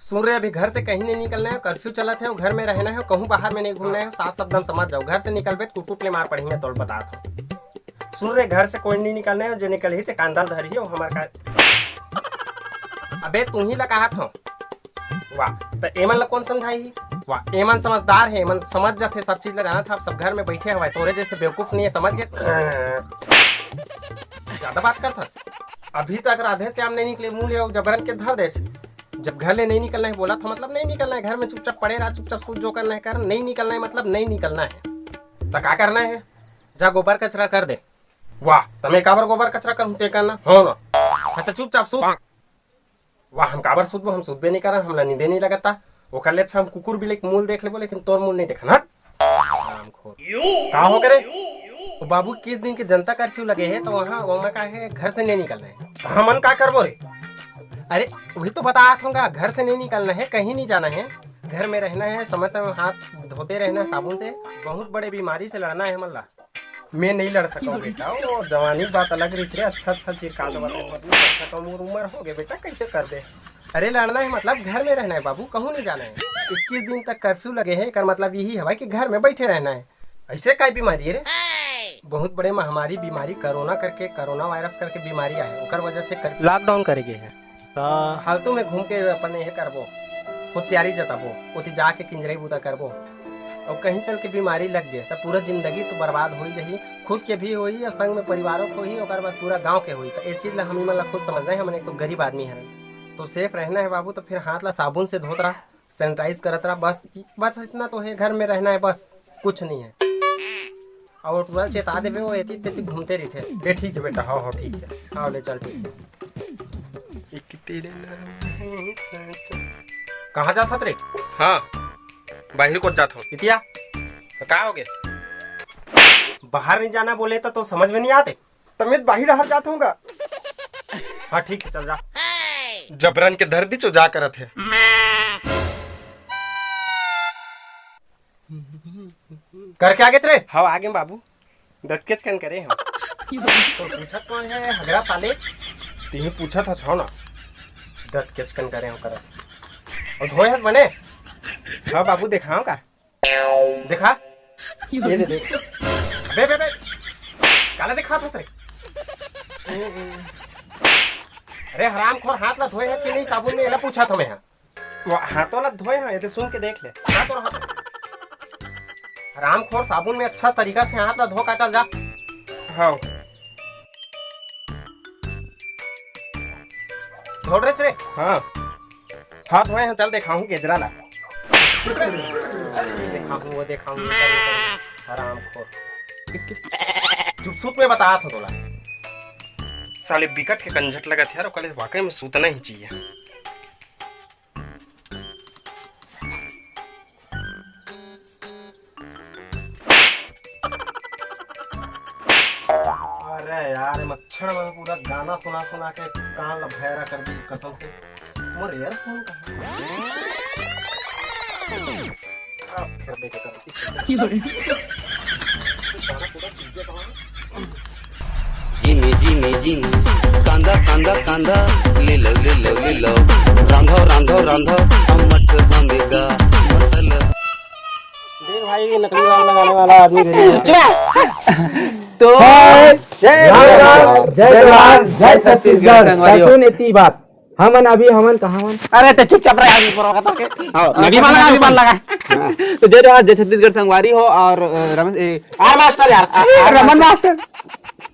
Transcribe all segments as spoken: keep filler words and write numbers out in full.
सुन रे, अभी घर से कहीं नहीं निकलना है, कर्फ्यू चलत है, घर में रहना है, कहूँ बाहर में नहीं घूमना है, साफ साफ दम समझ जाओ। घर से निकलबे त कुकुर ले मार पड़ी, मैं तोल बतात हूँ। सुन रे, घर से कोई नहीं निकलना है, जे निकलही ते कांदा ल धरही, अउ हमर का। अबे तू ही ला कहा था। वाह, त एमन ला कौन समझाई? वाह, एमन समझदार है, एमन समझ जाथे सब चीज ला, जाना था। अब सब घर में बैठे हवाए, तोरे जैसे बेवकूफ नहीं है, समझ गए? ज्यादा बात करथस। अभी तक राधे श्याम नहीं निकले, मुंह ले जबरन के धर दे। जब घर ले नहीं निकलना है बोला था, मतलब नहीं निकलना है, घर में चुपचाप पड़े रहा, चुपचाप सूत जो करना है कर, नहीं निकलना है मतलब नहीं निकलना है। त का करना है? जा गोबर कचरा कर दे। वाह, त मैं काबर गोबर कचरा करूँ, ते करना हो ना। हाँ, त चुपचाप सूत। वाह, हम काबर सुतबो, हम सुतबे नहीं करन, हमला नींदे नहीं लगता। ओकर ले अच्छा हम कुकुर बिलाई के मूल देख लेबो, लेकिन तोर मूल नहीं देखन। हट। हरामखोर। का हो गे रे? ओ बाबू, इक्कीस दिन के जनता कर्फ्यू लगे है, तो वहाँ, वहाँ का है, घर से नहीं निकलना है। तो हमन का करबो रे? अरे, वही तो बतात हूँ गा, घर से नहीं निकलना है, कहीं नहीं जाना है, घर में रहना है, समय समय हाथ धोते रहना है साबुन से। बहुत बड़े बीमारी से लड़ना है हमन ला। मैं नहीं लड़ सकूं बेटा, वो जवानी बात अलग रहिस रे, अच्छा अच्छा चिरकाल वाला, मतलब अच्छा कम उम्र हो गए बेटा, कैसे कर दे? अरे लड़ना है मतलब घर में रहना है बाबू, कहूँ नहीं जाना है। इक्कीस दिन तक कर्फ्यू लगे है, एकर मतलब यही हवा कि घर में बैठे रहना है। ऐसे काय बीमारी है रे? बहुत बड़े महामारी बीमारी कोरोना करके, कोरोना वायरस करके बीमारी आए, ओकर वजह से कर्फ्यू लॉकडाउन करे गए है। त फालतू में घूम के अपन ये करबो, होशियारी जताबो, ओती जाके किंजरई बूता करबो, अउ कहीं चल के बीमारी लग गए, त पूरा जिंदगी तो बर्बाद हो ही जाही, खुद के भी होही, अउ संग में परिवारों के होही, ओकर बाद पूरा गांव के होही। त ये चीज ला हम मन ला खुद समझना है, हमन एक तो गरीब आदमी हरन, तो सेफ रहना है बाबू। तो फिर हाथ ला साबुन से धोत रहा, सैनिटाइज करत रहा, बस, बस इतना तो है, घर में रहना है, बस कुछ नहीं है। और टूरा चेता देवे, वो एती तेती घूमते रहिथे। ए, ठीक है बेटा, हाँ, हाँ, ठीक है। हाँ, ले चल, ठीक है। एक तेरे नाम है चाचा। कहाँ जात हत रे? हाँ, बाहिर कोत जात हूँ। इतिया? तो का हो गए? बाहर नहीं जाना बोले तो, तो समझ में नहीं आते। तमें बाहिर डहर जात हूँ गा। हाँ, ठीक है, चल जा। जबरन के धर दी, जो जा करत है। करके आगे रे? हाँ, आगे बाबू। दतकेच कन करे हो। तो पूछत कौन है, हगरा साले? तिही पूछत हस, हो ना। दतकेच कन करे हो करत। और धोए हस बने? हाँ बाबू, देखाओ का? देखा? ये दे, देख। बे, बे, बे। काला दिखात हस रे? अरे हरामखोर, हाथ ला धोए हस कि नहीं साबुन में, एला पूछत हूँ मैं। वो हाथों ला धोए हैं, ये तो सुन के देख ले। हाथ और हाथ। हरामखोर, साबुन में अच्छा तरीका से हाथ ला धो का, चल जा। हाँ। धोड़ रे रे। हाँ। हाथ धोए हैं, चल देखाहूँ गेजरा ला। देखाहूँ, वो देखाहूँ, ये करूँ, करूँ। हरामखोर। चुप सूत में बतात हूँ तोला। साले बिकट के कंझट लगत है यार, ओकर ले वाकई में सूतना ही चाहिए। अरे यार, ये मच्छर मन पूरा गाना सुना सुना के कान ला भैरा कर दी कसम से। मोर ईयरफोन कहाँ है? अब फिर देखे कर। जिमी, जिमी, जिमी, कांदा, कांदा, कांदा, ले लो, ले लो, ले लो, रांधो, रांधो, रांधो, अम्मट बनेगा मसाला। देख भाई, ये नकली वाल लगाने वाला आदमी भी है। तो हाय, जय जय जोहार, जय जोहार, जय छत्तीसगढ़। संगवारी हो। सुन इतनी बात, हमन अभी, हमन कहाँ हवन? अरे, ते चुपचाप रह यार, ऊपर वाला के। हाँ, नकली वाला, नकली वाला लगा। हाँ, तो जय जोहार, जय छत्तीसगढ़ संगवारी हो और, अ, रमेश, ए, आर मास्टर यार, आ, आ, रमन मास्टर।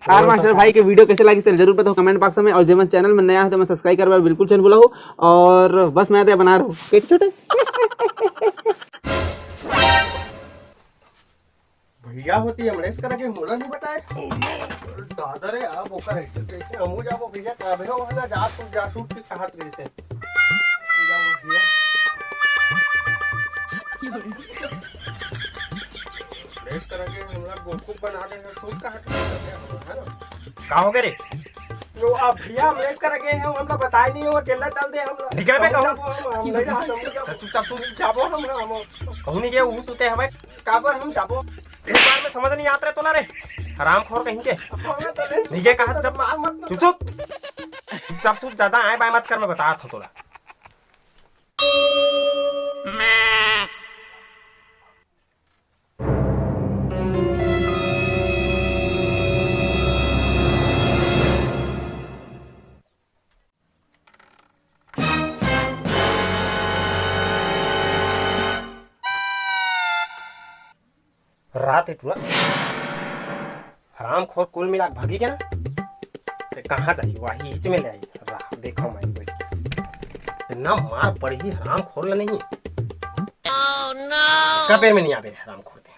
आर मास्टर भाई के वीडियो कैसे लगिस, तेला जरूर बताओ कमेंट बॉक्स में, और जेमन चैनल में नया हो, तो मैं सब्सक्राइब करवा बिल्कुल चैनल बुलाओ, और बस मैं तो बना रहा हूँ। कैसे छोटे? भैया होती अमलेश करा के मोला नहीं बताए। दादा रे, अब ओकर ऐसे कैसे हमू जाबो भैया, काबे हो ना जा सूट, जा सूट के चाहत गई से। जाओ भैया। अमलेश करा के हमरा बेवकूफ बना दे, सूट का हट, है ना? का हो गए रे? जो आप भैया अमलेश करा गए हैं, हमला बताए नहीं हो, अकेला चल दे हमला। निकल बे, हम कहूँ। जाबो, हम, हम नहीं रहा, हम जाबो। चुपचाप सूत। जाबो हम, हम। कहूँ नहीं गए, वो सुते हमें। काबर हम जाबो? एक बार में समझ नहीं आत रे तोला रे। हरामखोर कहीं के। नहीं गए कहा जब मार मत। चुप चुप। चुपचाप सूत, ज्यादा आए बाय मत कर, मैं बतात हूँ तोला। रात हे टूरा। हरामखोर कुल मिला के भागी के ना। ते कहाँ जाही? वही हिच में ले आई। राह देखो मैं बैठ के। इतना मार पड़ी ही हरामखोर ला नहीं। का बेर में नहीं आबे रे हरामखोर दे।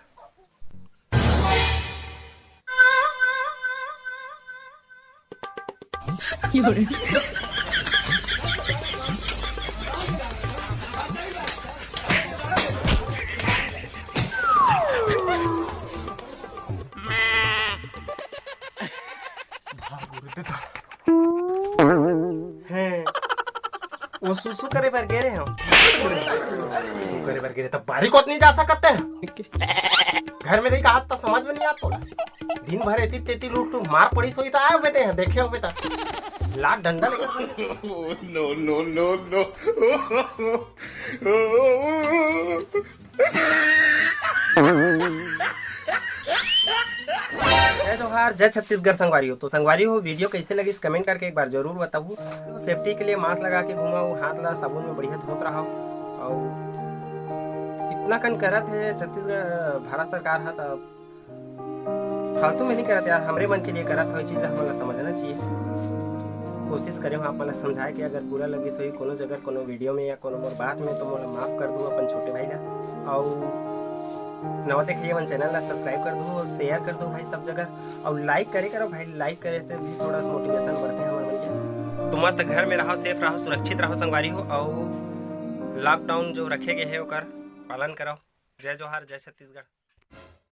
हैं, वो सुसु करे बर गे रहे हो? सुसु करे बर गे रहे, तब बारी कोत नहीं जा सकते हैं। घर में रही कहा तो समझ में नहीं आता तोला। दिन भर एती तेती लूट लूट मार पड़ी सोई तो आए बेटे हैं, देखे हो बेटा। लात डंडा लेकर। No, no, no, no। जय जोहार, जय छत्तीसगढ़ संगवारी हो। तो संगवारी हो, वीडियो कैसे लगिस, कमेंट करके एक बार जरूर बताहू। सेफ्टी के लिए मास्क लगा के घूमव, हाथ ला साबुन में बढ़िया धोत रहव। और इतना कन करत हे छत्तीसगढ़, भारत सरकार ह, त फालतू में नहीं करत यार, हमरे मन के लिए करत हो, ये चीज ला हमन ला समझना चाहिए। कोशिश करे हो आप मन ला समझाए के, अगर बुरा लगिस होही कोनो जगह, कोनो वीडियो में या कोनो मोर बात में, तो मोला माफ कर दू अपन छोटे भाई ला। और नवा देखिए मन चैनल ला सब्सक्राइब कर दू और शेयर कर दू भाई सब जगह, और लाइक करे करो भाई, लाइक करे से भी थोड़ा मोटिवेशन बढ़ते हैं हमारे मन के। तो मस्त घर में रहो, सेफ रहो, सुरक्षित रहो संगवारी हो, और लॉकडाउन जो रखे गए है ओकर पालन करो। जय जोहार, जय छत्तीसगढ़।